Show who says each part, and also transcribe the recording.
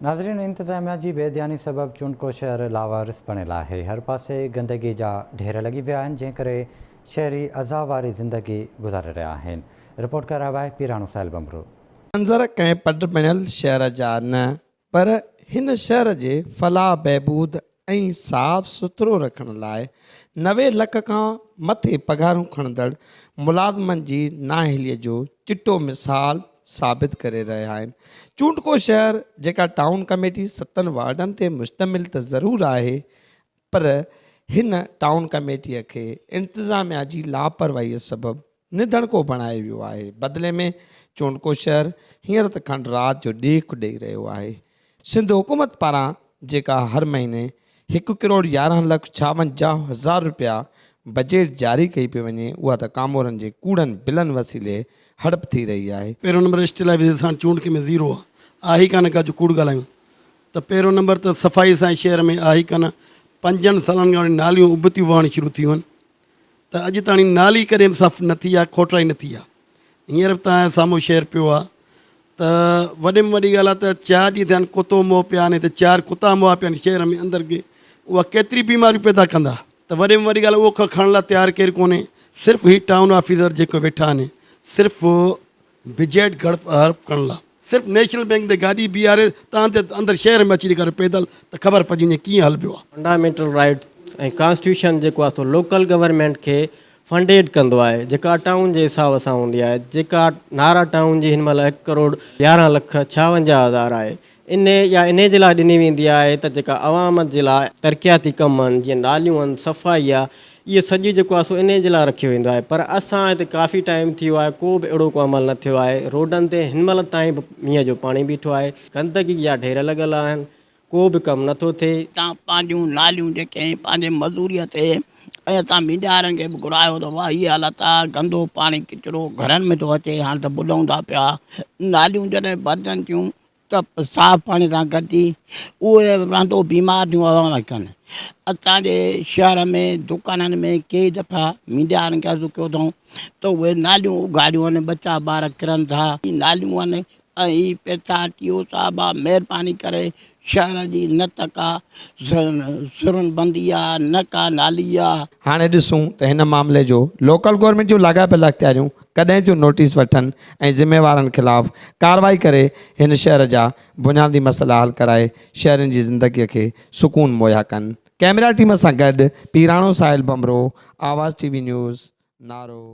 Speaker 1: ناظرين انتظاميا جي بي ڌياني سبب چونڊڪو شهر لاوارث بڻيل آهي، هر پاسي گندگي جا ڍير لڳي ويا آهن، جنهن ڪري شهري عذاب واري زندگي گذاري رهيا آهن. رپورٽ ڪري رهيو آهي پيراڻو ساحل ڀنڀرو.
Speaker 2: منظر ڪنهن پڊ بڻيل شهر جا نه پر هن شهر جي فلاح بهبود ۽ صاف سٿرو رکڻ لاء 90 لک کان مٿي پگهارون کڻندڙ ملازمن جي نااهلي جو چٽو مثال ثابت ڪري رهيا آهن. چونڊڪو شهر جيڪا ٽائون ڪميٽي ستن وارڊن تي مشتمل ته ضرور آهي پر هن ٽائون ڪميٽي کي انتظاميا جي لاپرواهي سبب نڌڻڪو بڻايو ويو آهي، بدلي ۾ چونڊڪو شهر هينئر ته کنڊ رات جو ڏيک ڏئي رهيو آهي. سنڌ حڪومت پاران جيڪا هر مهيني هڪ ڪروڙ 11 لک 56 هزار رپيا بجيٽ جاري ڪئي پئي وڃي اها ته ڪامورن جي ڪوڙن بلن وسيلي هڙپ ٿي رهي آهي.
Speaker 3: پهريون نمبر اسٽيلائيزيشن سان چونڊڪي ۾ زيرو آ آهي ئي ڪانه ڪا جو ڪوڙ ڳالهايون ته پهريون نمبر ته صفائي سان شهر ۾ آهي ئي ڪانه پنجن سالن کان وٺي ناليون ابتيون وهڻ شروع ٿيون آهن ته اڄ تاڻي نالي ڪڏهن به صاف نه ٿي آهي کوٽرائي نه ٿي آهي هينئر به توهان جي سامهون شهر پيو آهي ته وڏي ۾ وڏي ڳالهه آهي ته چار ڏينهن ٿيا آهن ڪتو مئو پيا آهن هتي چار ڪتا مئا پيا آهن شهر ۾ اندر ڪي اها ڪيتري بيماريون پيدا ڪندا ته وڏي ۾ وڏي ڳالهه اهو کڻڻ لاء تيار ڪير ڪونهي صرف هي ٽائون آفيسر جيڪو ويٺا آهن صرف بجيٽ گهڙپ هڙپ ڪرڻ لاء صرف نيشنل بينڪ تي گاڏي بيهاري تان تي اندر شهر ۾ اچي ڏيکاريو پيدل ته خبر پئجي وڃي ڪيئن هلبيو آ.
Speaker 4: فنڊامينٽل رائيٽس ۽ ڪانسٽيٽيوشن جيڪو آهي سو لوڪل گورنمينٽ کي فنڊيڊ ڪندو آهي جيڪا ٽائون جي حساب سان هوندي آهي جيڪا نارا ٽائون جي هن مهل هڪ ڪروڙ 11 لک 56 هزار آهي انهي يا انهي جي لاء ڏني ويندي آهي ته جيڪا عوام جي لاء ترقياتي ڪم آهن جيئن ناليون آهن صفائي آهي اهو سڄي جيڪو آهي سو انهي جي لاء رکيو ويندو آهي پر اسان هتي ڪافي ٽائيم ٿي ويو آهي ڪو به اهڙو ڪو عمل نه ٿيو آهي روڊن تي هن مهل تائين به مينهن جو پاڻي بيٺو آهي گندگي جا ڍير لڳل آهن ڪو به ڪم نه ٿو ٿئي.
Speaker 5: تان پنهنجون ناليون جيڪي پنهنجي مزوريء تي ۽ اسان مينڍيارن وارن کي به گهرايو ته واهه هي حالت آ گندو پاڻي ڪچرو گهرن ۾ ٿو اچي هاڻ ته ٻڏون ٿا پيا ناليون جڏهن ڀرجن ٿيون ته صاف پاڻي سان گڏجي اهي رهندو بيمار ٿيون عوام ڪن. اسان جي شهر ۾ دڪانن ۾ ڪيئي دفعا ميڊيا وارن کي عرض ڪيو اٿئون ته اهي ناليون اگهاڙيون آهن ٻچا ٻار ڪرن ٿا هي ناليون آهن ۽ هي پئسا ٽي او صاحب آ مهرباني ڪري شهر جي نه ته ڪا سرن بندي آ نه ڪا نالي آ.
Speaker 2: هاڻي ڏسون ته هن معاملي جو لوڪل گورنمينٽ جون لاڳاپيل اختياريون ڪڏهن ٿيون نوٽيس وٺن ۽ ذميوارن خلاف ڪارروائي ڪري هن شهر جا بنيادي مسئلا حل ڪرائي شهرين جي زندگي کي سڪون مهيا ڪن. ڪئميرا ٽيم سان گڏ Pirano Sahil Bhanbhro, Awaz T V news, Naro.